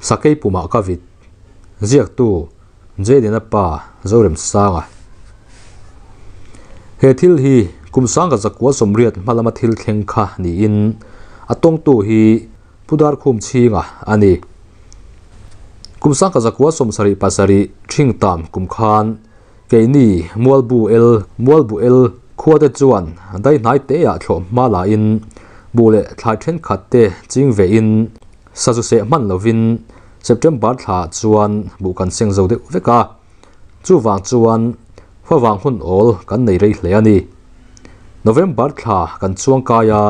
Sakei pumah ka vit. Ziaktu, Jadena pa Zoremsanga. He thil hi kum sanga zakua 80 hmalama thil thleng kha niin a tawngtu hi Pu Darkhum Chhinga a ni. Kum 1977 thing tam kum khan keini Mualbu el Mualbu el khua te chuan dai hnai te ah thlawh hma la in buh leh thlai thenkhat te ching ve in sazu seh hman lovin September thla chuan buh kan seng zo deuh vek a. Chuvang chuan favang hun awl kan nei rei hle a ni. November thla kan chuang kai a,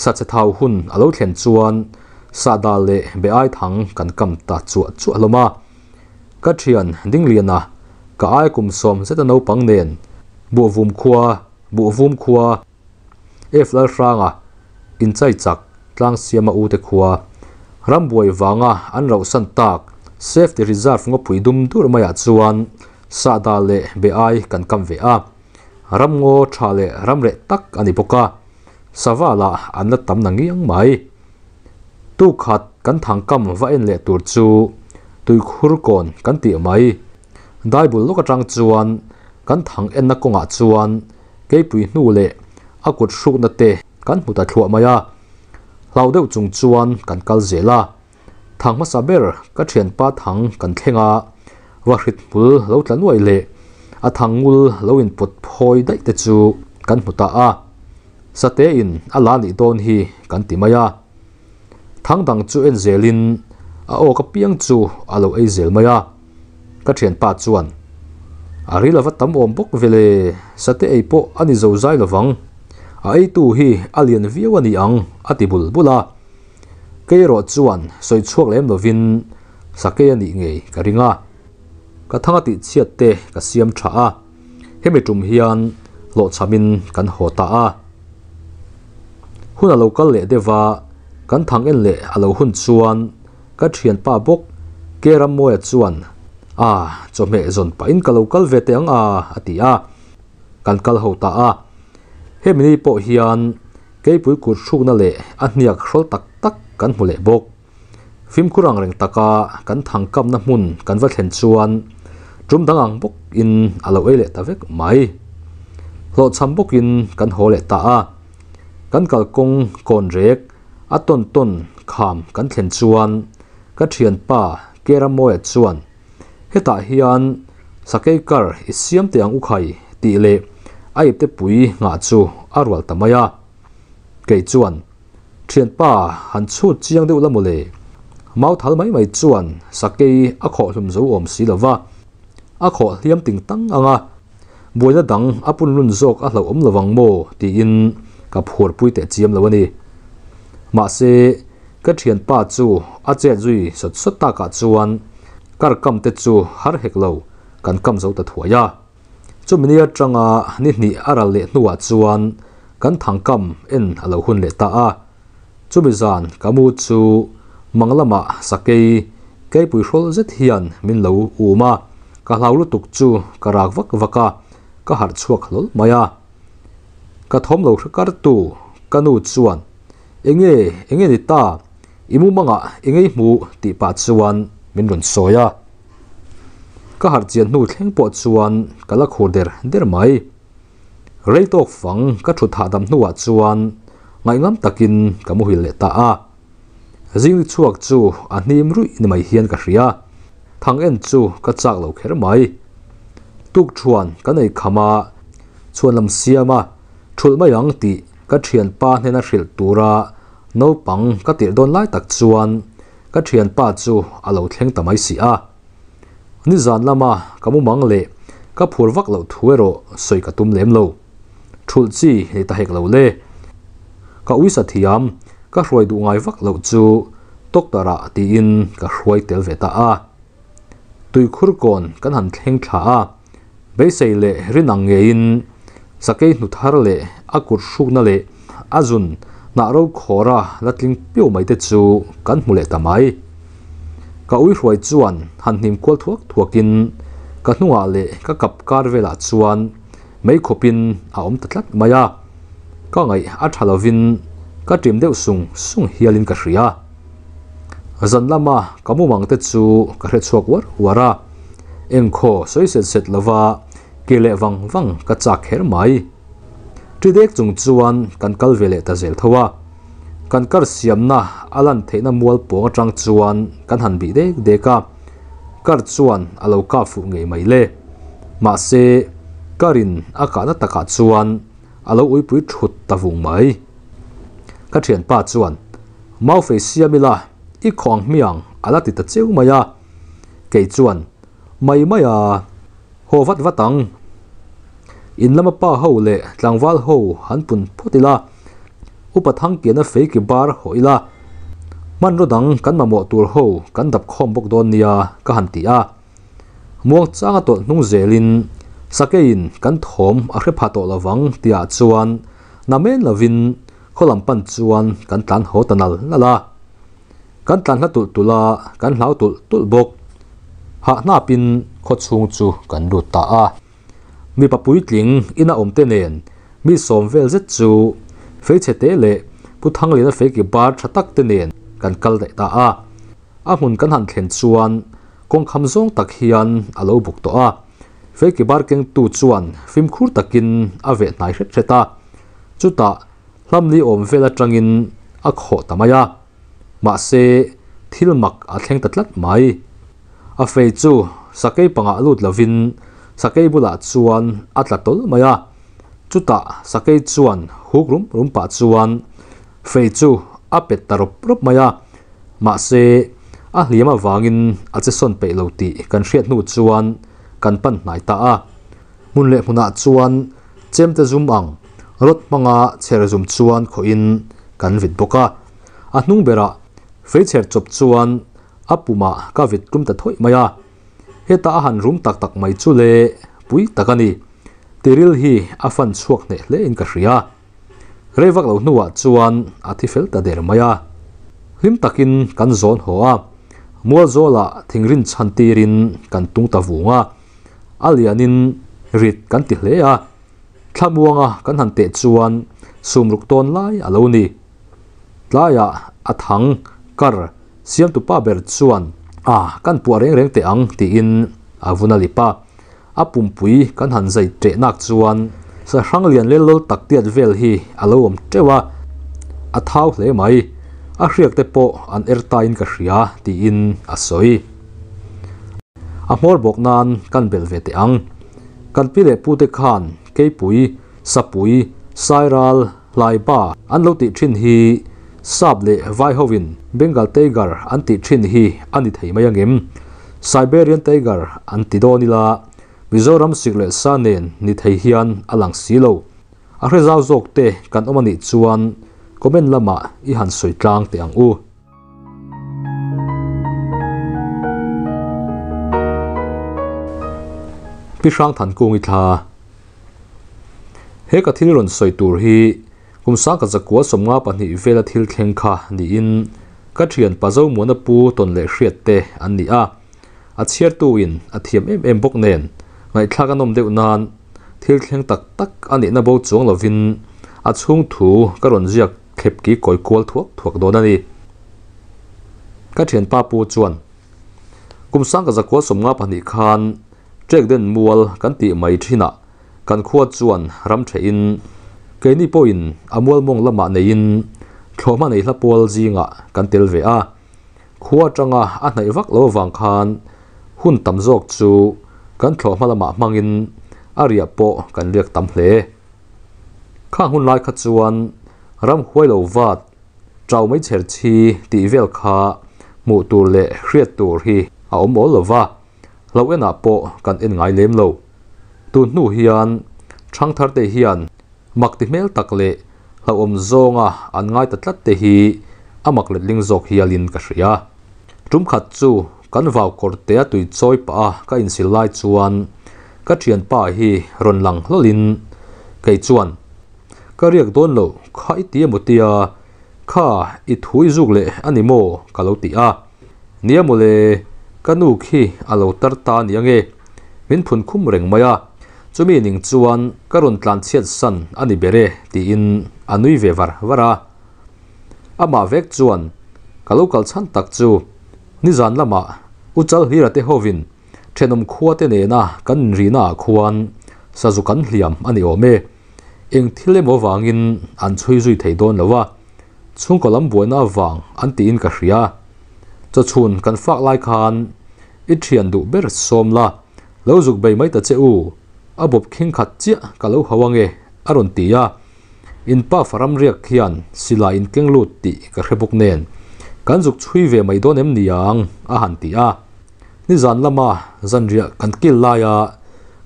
sache thau hun a lo thlen chuan sahdal leh be ai thang kan kam ta chuah chuah hlawm a. Ka thian Dingliana ka ai kum 10 zeta naupang nen Buhvum khua Buhvum khua F Lalhranga inchai chak tlang siama u te khua rambuai wanga an rauh san tak safety reserve ngawpui dum dur maiah chuan sahdal leh be ai kan kam ve a. Ramngaw tha leh ramreh tak ani bawk a, sawa la an la tam na ngiang mai. Tu khat kan thang kam va en leh tur chu tui khur kawn kan tih mai. Daibul lawk atang chuan kan thang en na kawngah chuan keipui hnu leh a kut hruk na te kan hmu ta thluah mai a. Hlau deuh chung chuan kan kal zel a. Thang hmasa ber ka thian pa thang kan thleng a, va hrit hmul lo tla nuai leh a thang ngul lo in pawt phawi daih te chu kan hmu ta a. Sate in a la nih dawn hi kan ti mai a. Thang dang chu en zelin a aw ka piang chu a lo ei zel mai a. Ka thian pa chuan a ri lova tam awm bawk vele, sate ei pawh ani zo zai lovang, a ei tu hi a lian viau ani ang a ti bul bul a. Keierawh chuan sawi chhuak lem lovin sakei a nih ngei ka ring a. Ka thang a tih chhiat te ka siam tha a, hemi tum hian hlawhchhamin kan haw ta a. Hun a lo kal leh deuh a, kan thang en leh a lo hun chuan ka thian pa bawk ke Rammawia chuan a chawhmeh zawn pahin ka lo kal ve teh ang a a ti a. Kan kal ho ta a. Hemi ni pawh hian keipui kut hrukna leh a hniak hrawl tak tak kan hmu leh bawk. Fimkhur ang reng taka kan thang kamna hmun kan va thlen chuan tum dang ang bawk in a lo ei leh ta vek mai. Hlawhchham bawkin kan haw leh ta a. Kan kalkawng kawn rek a tawn tawn kham kan thlen chuan ka thian pa ke Rammawia chuan hetah hian sakei kar i siam teh ang u khai tih leh a ipte pui ngah chu a rual ta mai a. Kei chuan thian pa han chhut chiang deuh la mawle, mau thal mai mai chuan sakei a khawh hlum zo awm si lova, a khawh hliam ting tang anga buaina dang a pun lun zawk a hlauh awm lovang maw tiin ka phur pui teh chiam lo ani. Mahse ka thian pa chu a chet zui sawt sawt takah chuan kar kam te chu har hek lo kan kam zo ta thuai a. Chumi ni atanga ni hnih a ral leh hnuah chuan kan thang kam en a lo hun leh ta a. Chumi zan ka mu chu manglama sakei keipui hrawl zet hian min lo um a. Ka hlau lutuk chu ka rak vak vak a, ka harh chhuak hlawl mai a. Ka thawm lo hre kar tu ka nu chuan enge enge ni ta, i mu mangah enge i hmu tih pah chuan min rawn sawi a. Ka harh chian hnu thleng pawh chuan ka la khur der der mai. Rei tawk fang ka thut hahdam hnuah chuan ngaihngam takin ka muhil leh ta a. Zing ni chhuak chu a hnim ruih ni mai hian ka hria. Thang en chu ka chak lo kher mai. Tuk thuan kan ei kham a, chhuan lam siam a, thulh mai ang tih ka thian pa hnena hrilh tura naupang ka tirh dawn lai tak chuan ka thian pa chu a lo thleng ta mai si a. Ni zan lama ka mu mang leh ka phur vak loh thu erawh sawi ka tum lem lo. Thulh chi ni ta hek lo le. Ka uisa thiam ka hruai duh ngai vak loh chu doctor ah tiin ka hruai tel ve ta a. Tui khur kawn kan han thleng thla a, beisei leh rin ang ngeiin sakei hnu thar leh a kut hrukna leh a zun hnah ro khawra la tling piau mai te chu kan hmu leh ta mai. Ka ui hruai chuan han hnim kual thuak thuakin ka hnungah leh ka kap kar velah chuan mei khawpin a awm ta tlat mai a. Ka ngaih a tha lovin ka tim deuh sung sung hialin ka hria. Zan lama ka mumang te chu ka hre chhuak uar uar a, engkhaw sawi set set lova ke leh vang vang ka chak kher mai. Ṭi dek chung chuan kan kal ve leh ta zel tho a, kan kar siamna a lan theihna mual pawng aṭang chuan kan han bih dek dek a, kar chuan a lo kah fuh ngei mai le. Mahse, karin a kahna takah chuan a lo uipui thut ta vung mai. Ka thianpa chuan, Maufei siam ila, i khaw ang hmiang a la ti ta cheu mai a. Kei chuan, Mai mai a, haw vat vat ang. In lama pa ho leh tlangval ho han pun phawt ila, upa Thangkiana fei ki bar haw ila, hmanraw dang kan mamawh tur ho kan dap khawm bawk dawn nia ka han ti a. Muang changa tawlh hnung zelin sakeiin kan thawm a hre pha tawh lovang tihah chuan namen lovin khaw lam pan chuan kan tlan haw ta nal nal a. Kan tlan hla tulh tulh a, kan hlau tulh tulh bawk. Hah hnapin khaw chhung chu kan lut ta a. Mipa puitling ina awmte nen mi sawm vel zet chu feichhe te leh Pu Thangliana feiki bar tha tak te nen kan kal daih ta a. A hmun kan han thlen chuan kawngkham zawng tak hian a lo buk tawh a, feiki bar kengtu chuan fimkhur takin a veh hnai hret hret a, chutah hlamli awm vel atangin a khawh ta mai a, mahse thil mak a thleng ta tlat mai. A fei chu sakei pangah lut lovin sakei bulah chuan a tla tawlh mai a, chutah sakei chuan huk rum rum pah chuan fei chu a pet ta rawp rawp mai a, mahse a hliam avangin a che sawn peih lo tih kan hriat hnu chuan kan pan hnai ta a. Hmun leh hmunah chuan chemte zum ang rawt hmanga chher zum chuan khawhin kan vit bawk a, a hnung berah fei chher chawp chuan a pumah ka vit tum ta thawih mai a. Heta a han rum tak tak mai chu le pui tak a ni. Tiril hi a fan chhuak hneh hle in ka hria. Rei vak lo hnuah chuan a thi fel ta der mai a. Hlim takin kan zawn haw a, Mualzawlah thingrin chhan tirin kan tung ta vung a, a lianin rit kan ti hle a. Thlamuanga kan han teh chuan sumruk tawn lai a lo ni. Tlaiah a thang kar siamtupa ber chuan a kan puah reng reng teh ang tiin a vun a lip a. A pumpui kan han zai teh nak chuan sahrang lian lel lawl tak tiat vel hi a lo awm teuh a, a thau hle mai. A hriak te pawh an er tain ka hria tiin a sawi. A hmawr bawk nan kan belh ve teh ang. Kan pi leh pute khan keipui, sapui, sairal, hlaiba an lo tih thin hi sap leh vai hovin Bengal tiger an tih thin hi a ni thei mai angem? Siberian tiger an ti dawn ila Mizoram sik leh sa nen ni thei hian a lang si lo. A hre zau zawk te kan awm a nih chuan comment lamah i han sawi tlang teh ang u. Pi Hrangthankung i thla. He ka thil rawn sawi tur hi kum sangkhat zakua 52 vela thil thleng kha niin ka thian Pazomuana pu tawn leh hriat te an ni a. A chhiartuin a thiam em em bawk nen ngaihthlak a nawm deuh nan thil thleng tak tak a nihna bo chuang lovin a chhung thu ka rawn ziak thlep ki kawi kual thuak thuak dawn a ni. Ka thianpa pu chuan kum 1952 khan Trek den mual kan tih mai thinah kan khua chuan ram thehin keini pawhin a mual mawng lamah neiin thlawhhma nei hla pawl zingah kan tel ve a. Khua atanga a hnaih vak lo avang khan hun tam zawk chu kan thlawhhma lamah hmangin a riah pawh kan riak tam hle. Khang hun lai kha chuan ram huai lo vat Chau mai chher chi tih vel kha hmuh tur leh hriat tur hi a awm awl lo va, hlo enah pawh kan en ngai lem lo. Tun hnu hian Thangthar te hian mak ti hmel tak leh hlauhawm zawnga an ngai ta tlat te hi a mak letling zawk hialin ka hria. Tum khat chu kan vau kawrtea tui chawi pah a ka insil lai chuan ka thianpa hi rawn lang hlawlin kei chuan Ka riak dawn lo, kha i ti emaw tia, kha i thu i zuk leh a ni maw? ka lo ti a. Nia mawle, ka nu khi a lo tar ta a ni ange, min phun khum reng mai a, chumi ning chuan ka rawn tlan chhiat san a ni ber e tiin a nui ve var var a. Amah vek chuan Ka lo kal chhan tak chu nizan lamah U Chalhlira te hovin thenawm khua te nena kan inrihna ah khuan sazu kan hliam a ni awm e. Eng thil emaw vangin an chhui zui thei dawn lo a, chhungkaw lam buaina avang an tiin ka hria. Chawchhun kan fak lai khan i thian duh ber sawm la, lo zuk bei mai ta che u, a bawp khing khat chiah ka lo hau ange a rawn ti a. In pa faram riak hian silai in keng lut tih ka hre bawk nen kan zuk chhui ve mai dawn em niang a han ti a. Nizan lama zanriah kan kil laia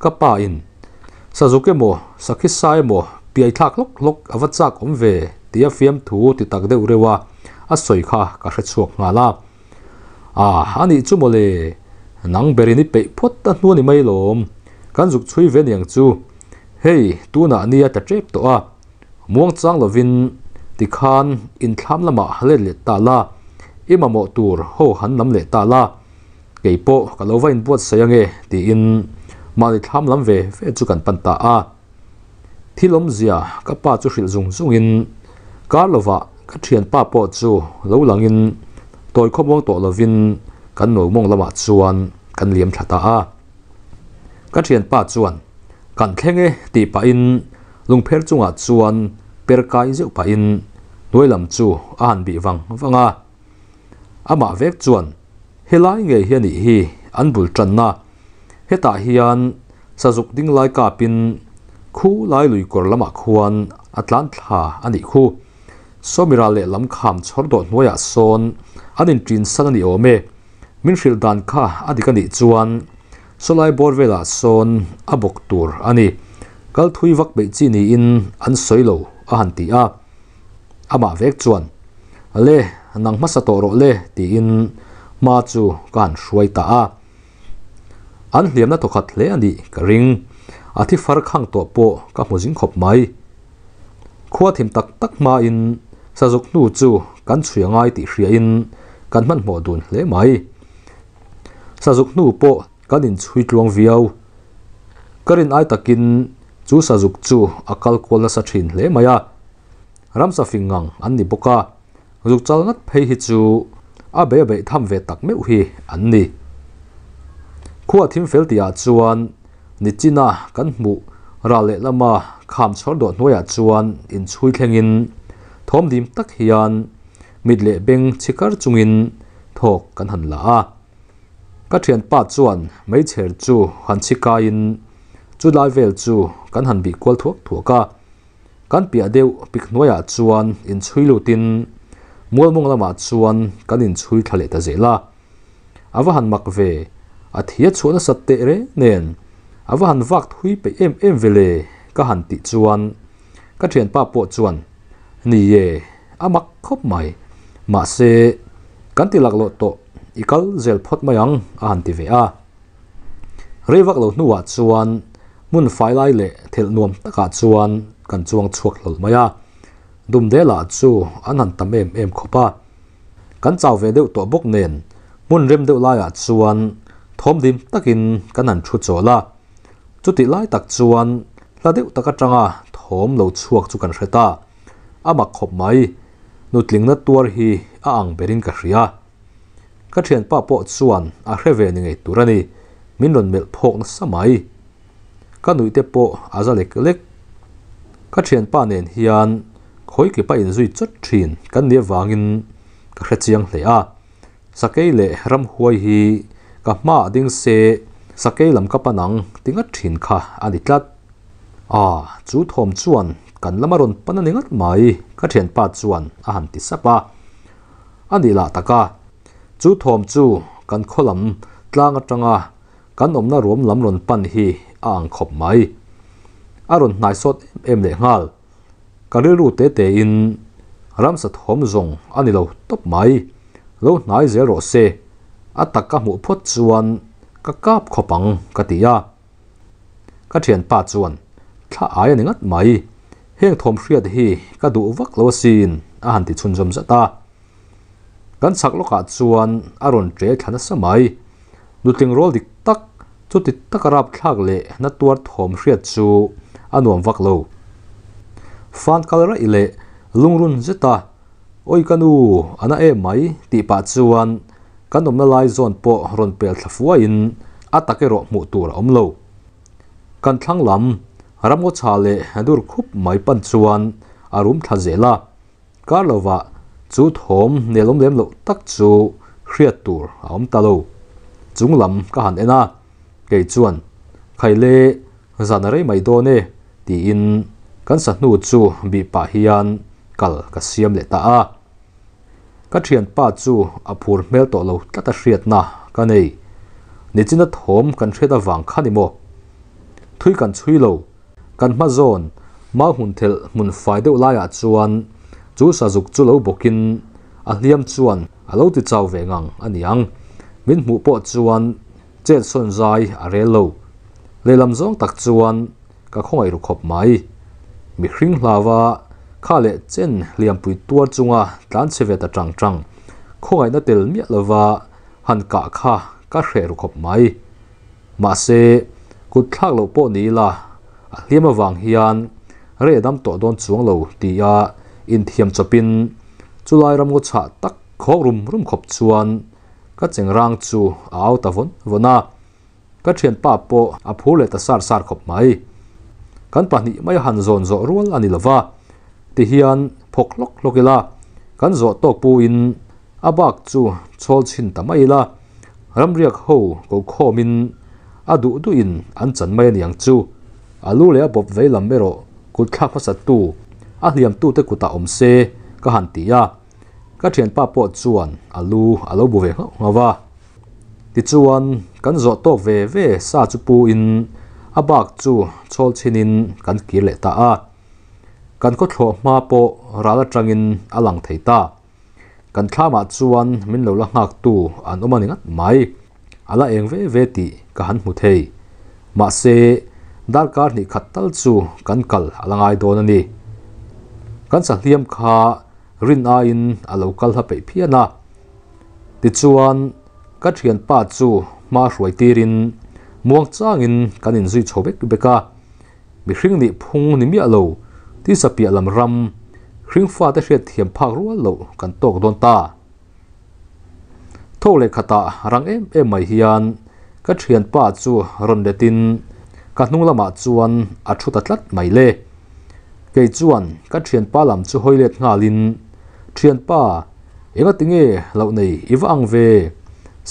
ka pa in Sazuk emaw Sakhi sa emaw piai thlak hlawk hlawk a va chak awm ve tia fiamthu ti tak deuh reuh a a sawi kha ka hre chhuak nghal a. Ah a nih chu mawle, nang berin i peih phawt ta hnu a ni mai lawm, kan zuk chhui ve niang chu. Hei tunah nia ta tep tawh a, muang chang lovin tikhan inthlam lamah let leh ta la, i mamawh tur ho han lam leh ta la, kei pawh ka lo va inbuatsaih ange tiin mahni thlam lam ve ve chu kan pan ta a. Thil awmzia ka pa chu hrilh zung zungin kar lovah ka thianpa pawh chu lo langin tawi khawmuang tawh lovin kan nuamawng lamah chuan kan liam thla ta a. Ka thianpa chuan kan thleng e tih pahin lungpher chungah chuan per kai zeuh pahin hnuai lam chu a han bih vang vang a. Amah vek chuan helai ngei hi a nih hi an bul tanna. Hetah hian sazuk ding lai kapin khu lai lui kawr lamah khuan a tlan thla a nih khu. Sawmira lehlam kham chhawr dawh hnuaiah sawn an inṭin san a ni awm e. Min hrilh dan kha a dik a nih chuan sawlai bawr velah sawn a bawk tur a ni. Kal thui vak peih chi niin an sawi lo a han ti a. Amah vek chuan, Le, nang hmasa tawh rawh le tiin hma chu ka han hruai ta a. An hliamna thawkhat hle a nih ka ring. A thi far khang tawh pawh ka hmu zing khawp mai. Khua thim tak tak hmain sazuk hnu chu kan chhui a ngai tih hriain kan hmanhmawh dun hle mai. Sazuk hnu pawh kan inchhui tluang viau. Ka rin ai takin chu sazuk chu a kal kual nasa thin hle mai a. Ramsa fing ngang an ni bawk a, zuk chal ngat phei hi chu a bei a beih tham ve tak meuh hi an ni. Khua thim fel tihah chuan Nichina kan hmuh ral lehlama kham chhawr dawh hnuaiah chuan inchhui thlengin thawm dim tak hian mit leh beng chhikar chungin thawk kan han la a. Ka thianpa chuan meichher chu han chhikaiin chu lai vel chu kan han bih kual thuak thuak a. Kan piah deuh pik hnuaiah chuan inchhui lutin mualmawng lamah chuan kan inchhui thla leh ta zel a. A va han mak ve, a thi a chhuah nasat teh reng nen a va han vak thui peih em em ve le ka han tih chuan ka thianpa pawh chuan ni e, a mak khawp mai, mahse kan ti laklawh tawh i kal zel phawt mai ang a han ti ve a. Rei vak lo hnuah chuan hmun fai lai leh thelh nuam takah chuan kan chuang chhuak hlawl mai a, Dumdela chu an han tam em em khawp a. Kan chau ve deuh tawh bawk nen hmun rem deuh laiah chuan thawm dim takin kan han thu chawl a. Chutih lai tak chuan hla deuh tak atanga thawm lo chhuak chu kan hre ta. A mak khawp mai, nutlingna tuar hi a ang berin ka hria. Ka thianpa pawh chuan a hre ve ni ngei tur a ni, min rawn melh phawk nasa mai. Ka nuih te pawh a za lek lek. Ka thianpa nen hian khawi kipa inzui chawt thin kan nih avangin ka hre chiang hle a. Sakei leh ramhuai hi ka hmaah ding se sakei lam ka pan ang ti ngat thin kha a ni tlat. A, chu thawm chuan kan lama rawn pan a ni ngat mai ka thianpa chuan a han ti sap a. A nih lah taka chu thawm chu kan khaw lam tlang atanga Kan awmna ruam lam rawn pan hi a ang khawp mai. A rawn hnai sawt em em leh nghal. Ka rilru te te in ramsa thawm zawng a ni lo tawp mai. Lo hnai zel rawh se, a tak ka hmuh phawt chuan ka kap khawp ang ka ti a. Ka thianpa chuan thla ai a ni ngat mai. Heng thawm hriat hi ka duh vak lo asin a han ti chhunzawm zat a. Kan chhak lawkah chuan a rawn ṭe thla nasa mai. Nutling rawl dik tak, chuti taka rapthlak leh na tuar thawm hriat chu a nuam vak lo. Fan kal raih leh lungrun zeta Awi ka nu, a na em mai tih pah chuan kan awmna lai zawn pawh rawn pel thla fuaiin a tak erawh hmuh tur a awm lo. Kan thlang lam ramngaw chha leh dur khup mai pan chuan a rum thla zel a, kar lovah chu thawm nelawm lem loh tak chu hriat tur a awm ta lo. Chung lam ka han en a, kei chuan, Khaile, zan a rei mai dawn e, tiin kan sahnu chu bih pah hian kal ka siam leh ta a. Ka thianpa chu a phur hmel tawh lo tlat a hriatna ka nei. Nichina thawm kan hriat avang kha ni maw? Thui kan chhui lo. Kan hma zawn mau hmun thelh hmun fai deuh laiah chuan chu sazuk chu lo bawkin a hliam chuan a lo ti chau ve ngang a niang. Min hmuh pawh chuan chet sawn zai a rel lo. Lehlam zawng tak chuan ka khawngaih ru khawp mai. Mihring hlava kha leh chen hliampui tuar chunga tlan chhe ve ta tang tang khawngaihna tel miah lova han kah kha ka hreh ru khawp mai. Mahse, kut thlak loh pawh ni ila a hliam avang hian rei a dam tawh dawn chuang lo tia inthiam chawpin chulai ramngaw chhah tak khawk rum rum khawp chuan ka chengrang chu a au ta vawn vawn a. Ka thianpa pawh a phur leh ta sar sar khawp mai. Kan pahnih mai han zawn zawh rual a ni lova, tihian phawk hlawk hlawk ila, kan zawh tawk puin a bak chu chhawl chhin ta mai ila, ramriak ho ko khawmin a duh duhin an chan mai a niang chu. A lu leh a bawp vei lam erawh kut thlak hmasa tu, a hliam tute kutah awm se ka han ti a. Ka thianpa pawh chuan a lu a lo bu ve nghauh nghauh a. Tichuan, kan zawh tawk ve ve sa chu pu in a bak chu chhawl chhin in kan kir leh ta a. Kan khawthlawh hma pawh ral atangin a lang thei ta. Kan thlamah chuan min lo la nghak tu an awm a ni ngat mai. A la eng ve ve tih ka han hmu thei. Mahse, darkar hnih khat tal chu kan kal a la ngai dawn a ni. Kan sahliam kha rin aiin a lo kal hla peih phian a. Tichuan, ka thianpa chu hma hruai tirin muang changin kan inzui chho bek bek a. Mihring nih phung ni miah lo, tisa piah lam ram, hringfate hriat thiam phak rual loh kan tawk dawn ta. Tho leh khatah rang em em mai hian ka thianpa chu rawn letin ka hnung lamah chuan a thu ta tlat mai le. Kei chuan ka thianpa lam chu hawi let nghalin, Thianpa, enga tinge loh nei i va ang ve?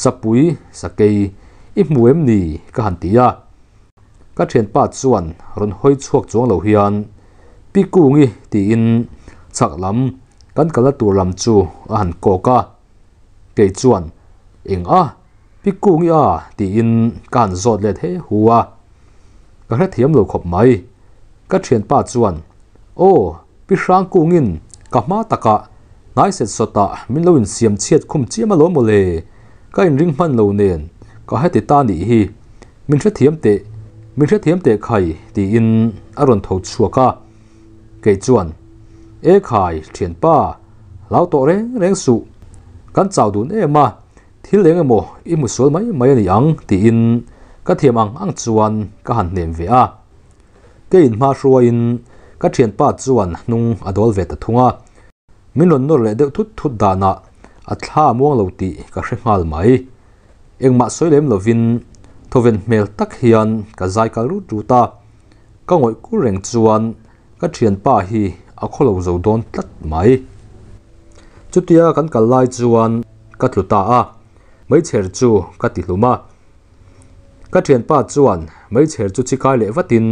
Sapui, sakei, i hmu em ni? ka han ti a. Ka thianpa chuan rawn hawi chhuak chuang lo hian, Pi Kungi tiin chhak lam kan kalna tur lam chu a han kawk a. Kei chuan, Eng a? Pi Kungi a? tiin ka han zawt let he hu a. Ka hrethiam lo khawp mai. Ka thianpa chuan, Aw, Pi Hrangkungin ka hma takah hnai set sawtah min lo insiam chhiat khum chiam alawm maw le? Ka inring hman lo nen ka heti ta nih hi. Min hrethiam teh, min hrethiam teh khai tiin a rawn tho chhuak a. Kei chuan, E khai, thianpa, hlau tawh reng reng suh. Kan chau dun em a, thil eng emaw i hmu sual mai mai a ni ang tiin ka thiam ang ang chuan ka han hnem ve a. Kei inhma hruaiin ka thianpa chuan hnung a dawl ve ta thung a. Min rawn nawr leh deuh thut thut danah a thla muang lo tih ka hre nghal mai. Engmah sawi lem lovin thawven hmel tak hian ka zai kal rut rut a, ka ngawih kur reng chuan ka thianpa hi a khawlo zo dawn tlat mai. Chutia kan kal lai chuan ka tlu ta a, meichher chu ka ti hlum a. Ka thianpa chuan meichher chu chikai leh vatin,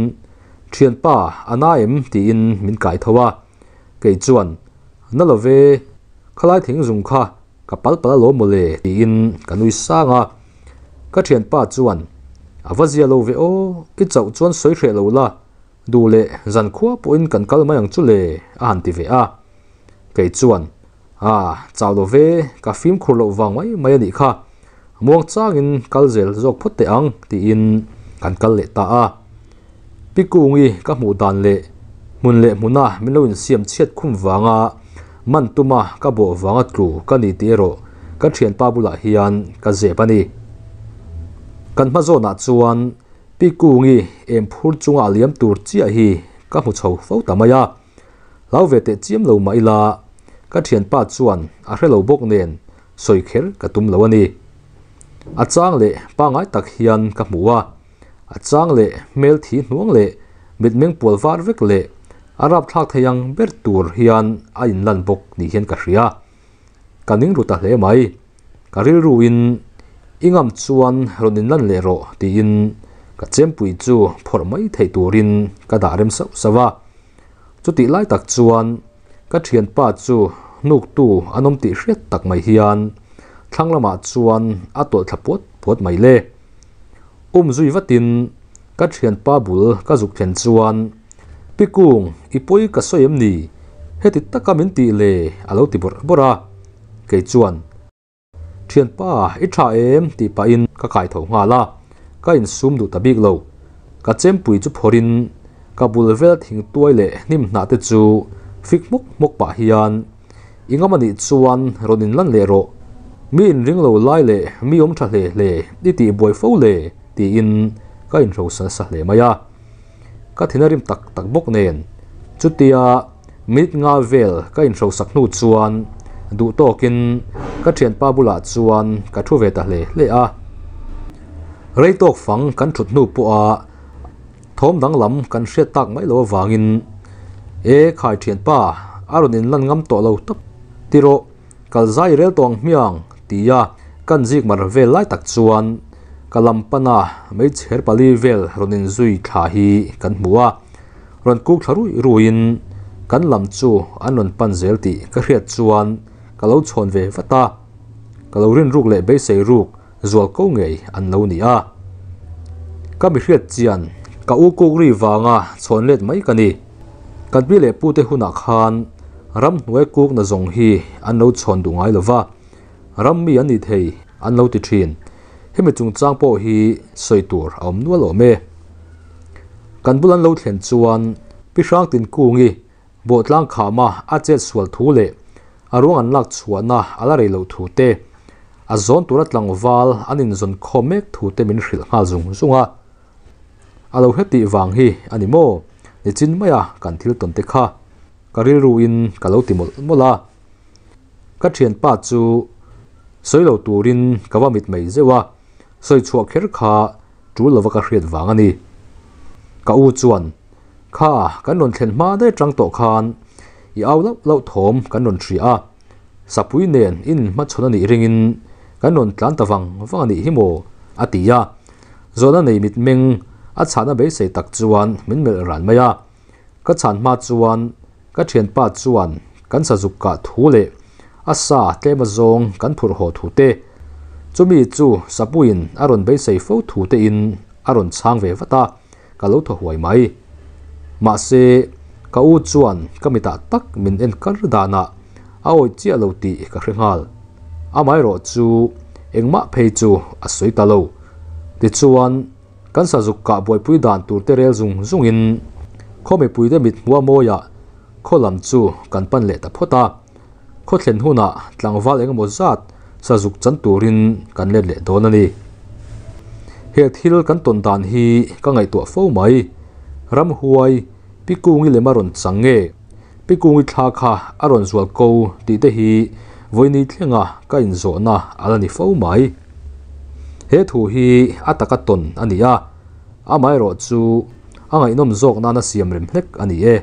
Thianpa, a na em? tiin min kai tho a. Kei chuan, Na lo ve, khalai thing zung kha ka pal pal alawm maw le tiin ka nui sang a. Ka thianpa chuan, A va zia lo ve aw, i chauh chuan sawi hreh lo la, duh leh zan khua pawhin kan kal mai ang chu le a han ti ve a. Kei chuan, A, chau lo ve, ka fimkhur loh vang mai mai a nih kha, muang changin kal zel zawk phawt teh ang tiin kan kal leh ta a. Pi Kungi ka hmuh dan leh hmun leh hmuna min lo insiam chhiat khum vanga man tuma ka bawh vanga tlu ka ni tih erawh ka thianpa bulah hian ka zep a ni. Kan hma zawnah chuan Pi Kungi em phur chunga a liam tur chiah hi ka hmu chho fo ta mai a. Hlau ve teh chiam lo mah ila Ka thianpa chuan a hrelo bawk nen sawi kher ka tum lo a ni. A chang leh pangai tak hian ka hmu a, a chang leh hmel thi hnuang leh mitmeng pual var vek leh a rapthlak thei ang ber tur hian a inlan bawk ni hian ka hria. Ka ning ru ta hle mai. Ka rilru in i ngam chuan rawn inlan leh rawh tiin ka chempui chu phawrh mai theih turin ka dah rem sauh sauh a. Chutih lai tak chuan ka thianpa chu hnuktu an awm tih hriat tak mai hian thlang lamah chuan a tawlh thla puat puat mai le. Um zui vatin ka thianpa bul ka zuk thlen chuan, Pi Kung, i pawi ka sawi em ni? Heti taka min tih le a lo ti bawrh bawrh a. Kei chuan. Thianpa, i tha em? tih pahin ka kai tho nghal a, ka insum duh ta bik lo. Ka chempui chu phawrhin ka bul vel thing tuai leh hnim hnah te chu fik hmuk hmuk pah hian, I ngam anih chuan rawn inlan leh rawh. Mi inring lo lai leh mi awm tha hle hle i tih buai fo le tiin ka inhrosa nasa hle mai a. Ka thin a rim tak tak bawk nen chutia minute nga vel ka inhrosak hnu chuan duh tawkin ka thianpa bulah chuan ka thu ve ta hle hle a. Rei tawk fang kan thut hnu pawha thawm danglam kan hriat tak mai lo avangin E khai thianpa a rawn inlan ngam tawh lo tawp tiraw kal zai rel tawh ang hmiang tia kan zik mar vel lai tak chuan ka lam pana meichher pali vel rawn inzui thla hi kan hmu a, rawn kuk thla ruih ruihin kan lam chu an rawn pan zel tih ka hriat chuan ka lo chhawn ve vat a, ka lo rin ruk leh beisei ruk zual ko ngei an lo ni a. Ka mi hriat chian ka u kuk ri vanga chhawn let mai ka ni. Kan pi leh pute hunah khan ramhnuai kukna zawng hi an lo chhawn duh ngai lo va, ram mi an ni thei an lo ti thin. Hemi chungchang pawh hi sawi tur a awm nual awm e. Kan bul an lo thlen chuan Pi Hrangtin Kungi Bawhtlang khama a chet sual thu leh a ruang an lak chhuahna a la rei loh thu te, a zawn tura tlangval an inzawn khawm mek thu te min hrilh nghal zung zung a. A lo hetih vang hi a ni maw? Nichin maia kan thil tawn te kha ka rilruin ka lo ti mawlh mawlh a. Ka thianpa chu sawi lo turin ka va mit mai zeuh a, sawi chhuah kher kha tul lova ka hriat vang a ni. Ka u chuan, Kha, kan rawn thlen hma daih atang tawh khan i au lauh lauh thawm kan rawn hria a, sapui nen in hmachhawn a nih ringin kan rawn tlan ta vang vang a nih hi maw? a ti a. Zawhna nei mitmeng a chhahna beisei tak chuan min melh ran mai a. Ka chhan hma chuan ka thianpa chuan kan sazuk kah thu leh a sa tlem azawng kan phurh haw thu te, chumi chu sapuiin a rawn beisei fo thu tein a rawn chhang ve vat a, ka lo thaw huai mai. Mahse, ka u chuan ka mitah tak min en kar danah a awih chiah lo tih ka hre nghal. Amaherawh chu engmah phei chu a sawi ta lo. Tichuan. Kan sazuk kah buaipui dan tur te rel zung zungin khaw mipuite mit hmuh a mawiah khaw lam chu kan pan leh ta phawt a. Khaw thlen hunah tlangval eng emaw zat sazuk chan turin kan let leh dawn a ni. He thil kan tawn dan hi ka ngaihtuah fo mai. Ramhuai, Pikungi lem a rawn chang nge? Pikungi thla kha a rawn zual ko tih te hi vawiini thlenga ka inzawhna a la ni fo mai. He thu hi a taka tawn a ni a, amaherawh chu a ngaihnawm zawk nana siam rem hlek a ni e.